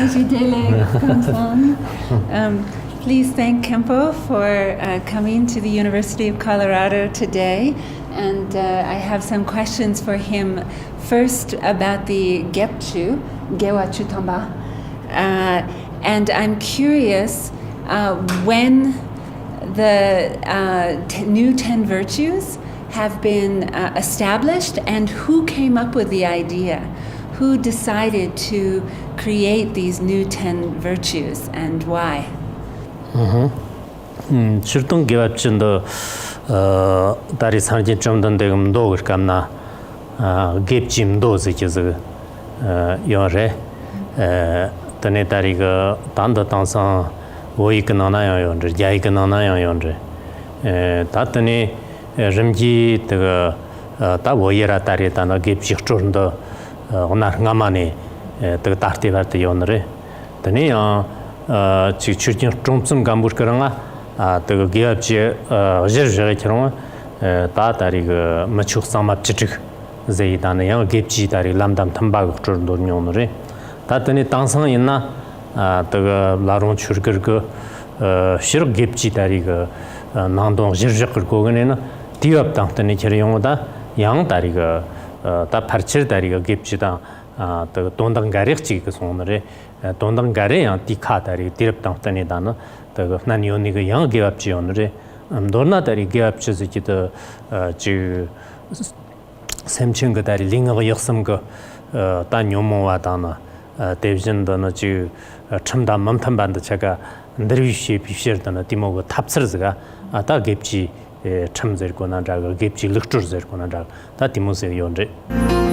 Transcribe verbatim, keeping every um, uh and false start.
Jidele Kamsang. Um, please thank Khenpo for uh, coming to the University of Colorado today. And uh, I have some questions for him. First, about the Gyapchu, Gewa Chutomba. Uh, and I'm curious uh, when the uh, t- new ten virtues have been uh, established, and who came up with the idea? Who decided to create these new ten virtues, and why? ཕྱིར་གཏོང་དགེ་བ་བཅུ་འདི་ད་རེས་སངས་རྒྱས་བཅོམ་ལྡན་འདས་ཀྱི་མདོ་གི་སྐབས་ན་དགེ་བཅུའི་མདོ་ཟེར་གྱི་ཟིག་ཡོད་རེད། དེ་ནས་ད་རེས་ཀྱི་ད་འདི་དེང་སང་བོད་ཡིག་གི་ནང་ན་ཡང་ཡོད་རེད། རྒྱ་ཡིག་གི་ནང་ན་ཡང་ཡོད་རེད། ད་དེ་ནས་རིམ་གྱིས་དེ་གི་ད་བོད་ཡིག་ར་ད་རེས་ད་ནི་དགེ་བཅུའི་སྲོལ་འདི་གནའ་སྔ་མ་ནས་དེ་གི་ད་ལྟའི་བར་དུ་ཡོད་ནི་རེད། དེ་ནས་ཡང་ཅིག་ཆོས་ཀྱི་སྲོང་བཙན་སྒམ་པོའི་སྐབས་རིང་ང་དེ་གི་དགེ་བ་བཅུ་གཞིར་བཞག་གི་ཁྱེར་འོང་ད་ད་རེས་གི་མི་ཆོས་གཙང་མ་བཅུ་དྲུག་ཟེར་ཡི་ད་ནི་ཡང་དགེ་བཅུའི་ད་རེས་ལམ་དང་མཐུན་པ་གི་སྲོལ་འདོར་མྱོང་ནི་རེད། ད་དེ་ནས་དེང་སང་ཡིན་ན་དེ་གི་བླ་རུང་ཆོས་སྒར་གི་ཕྱི་རོལ་དགེ་བཅུའི་ད་རེས་གི་ནང་དོན་གཞིར་བཞག་གི་སྒོ་ནས་ནི་དུས་བབ་དང་བསྟུན་ནས་ཁྱེར་ཡོང་ད་ཡང་ད་རེས་གི་ད་ཕལ་ཆེར་ད་རེས་གི་དགེ་བཅུ་དང་དེ་གི་དོན་དག་འགའ་རེ་གཅིག་གི་སོང་ནི་རེད། དོན་དག་འགའ་རེ་ཡང་དེའི་ཁ་ད་རེས་དུས་རབས་དང་བསྟུན་ནས་ད་ནི་དེ་གི་བསྣན་ཡོད་ནི་གི་ཡང་དགེ་བ་བཅུ་ཡོད་ནི་རེད། མདོར་ན་ད་རེས་དགེ་བ་བཅུ་ཟེར་གྱི་དེ་ཅིག་སེམས་ཅན་གྱི་ད་རེས་ལུས་ངག་ཡིད་གསུམ་གྱི་ད་ཉོན་མོངས་པ་དང་ནི་དེ་བཞིན་དུ་ནི་ཅིག་ཁྲིམས་དང་མི་མཐུན་པ་འདི་ཆ་ག་འདུལ་བའི་བྱེད་པའི་ཕྱིར་དུ་ནི་དེ་མོ་གི་ཐབས་ཚུལ་ཟིག་ག་ད་དགེ་བཅུའི་ཁྲིམས་ཟེར་དགོས་ན་འདྲ་གི། དགེ་བཅུའི་ལུགས་སྲོལ་ཟེར་དགོས་ན་འདྲ་གི། ད་དེ་མོ་ཟིག་ཡོད་རེད།